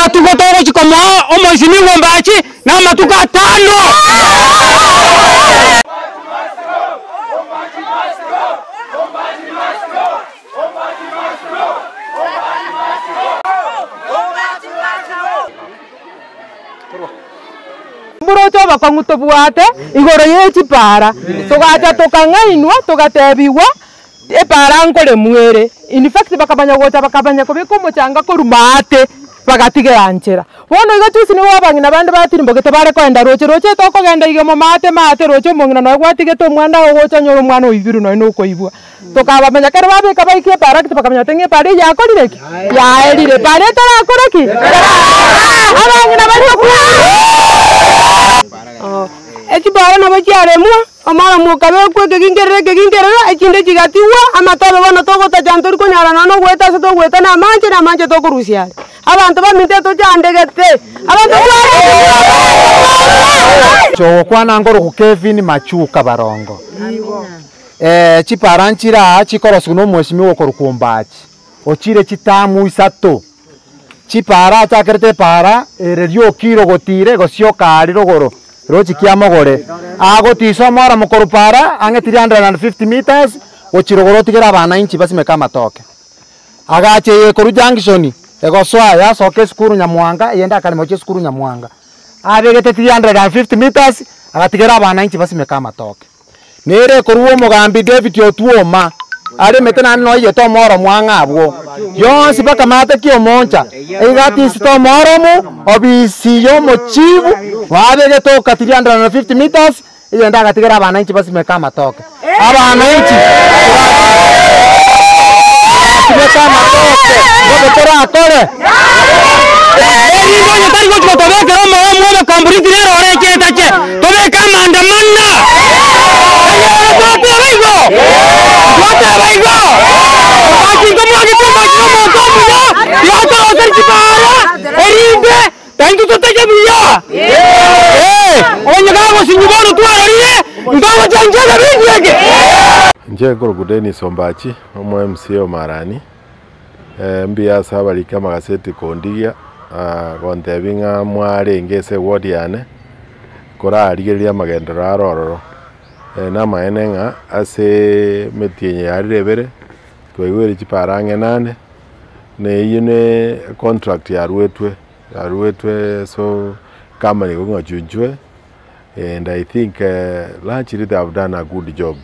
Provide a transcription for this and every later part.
Amatuko togochia komoa omoisinigwa ombachi namatuko atano. Mboroche obokong'u tobwate igoro ye chipara, togacha tokang'ainwa togatebigwa epara nkoremwa ere, in fact bakamanya gocha bakamanya kobeka omochanga korwa maate bagatigera nchera. Bono igo juzi nigo abang'ina bande batirimbogete bare koenda roche, roche tokogenda iga omo maate maate roche omong'ina nonya gwatigete omwana ogocha onyore omwana oibirwe nonya na okoibwa. Tokabamenya ekero babeka baikia epara gete bakamanya gose ng'a epara eye yakorire ki? Yaerire. Epara etarakore ki? Abang'ina baria Echibara nabo chiaremwa, omoremo okabekwa ekegingerero ekegingerero, echinde chigatigwa, amatobe bono togotacha ntori konyara nonya na ogoeta ase togoeta na amache, na amache tokorusia are. Abanto baminto etochandegete, abanto Togokwana ngoroku Kevin Machuka Barongo. Chipara nchire aa chikorosiwa na omweshimiwa okorokwa Ombachi, ochire chitamu isato, chipara achakerete epara ere riokire ogotira egosioka aria rogoro rochi kiamogore, agotisa omoramo korwa para ang'e 350 metres gochia rogoro otigere abananchi basimeke amatoke. Agacha eye korwa junction egosoa yasoka esukuru Nyamwanga eyende akarema gochia esukuru Nyamwanga, abegete 350 metres agatigera abananchi basimeke amatoke. Nere ekorua omogambi David Otuoma, aremete naende noyete omoromu ang'e abwo, yonsi bakamate ki'omoncha, iga atisete omoromu, obisi y'omochifu, babegete oka 350 metres, eyende agatigera abananchi basimeke amatoke. Abananchi turasimeke amatoke, mbobe torakore. Erinde onye tari gochia gotobekera omoyo bw'obokambu rintiri eroro echetache, tobeke amandamana. Enyoro twateba igo, twateba igo, omachinto mwagete omochie na omonto omuya, tiga toroserie chibara, erinde naintwe toteche buya. Ee, onye gagosinywa bono twarorire, ntogochenchia egebindi eke. Inche nkorokwa Dennis Ombachi, omo MCA o Marani. Mbuya ase abariki amagaseti kondigia, gontebia ng'a mwarenge ase eward yane, korarigereria amagenderero aro ororo. Namaene ng'a ase emetienyi yarire ebere, twaigwere chipara ang'e nane, na eyio ne contract yaruetwe, yaruetwe so company korwa ng'a Chunchwe, and I think largely they have done a good job.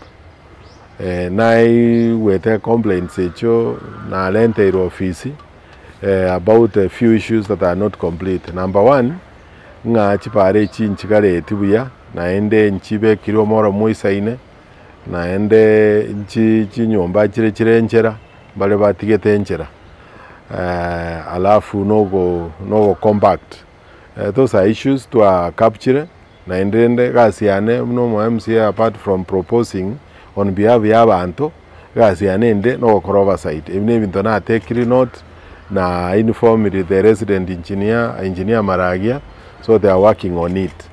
Naigwete complaints echio narenteirwe ofisi about a few issues that are not complete. Number one, ng'a chipara echi nchigareti buya, naende nchibekire omoro moisaine, naende nchi chinyomba chire chire enchera, mbare batigete enchera alafu nogo nogo compact. Those are issues twa capture naende rende egasi yane buna omo MCA apart from proposing on behalf ya abanto, egasi yane ende nogokora oversight. Ebi na ebinto natekire note na informire the resident engineer, engineer Maragia, so they are working on it.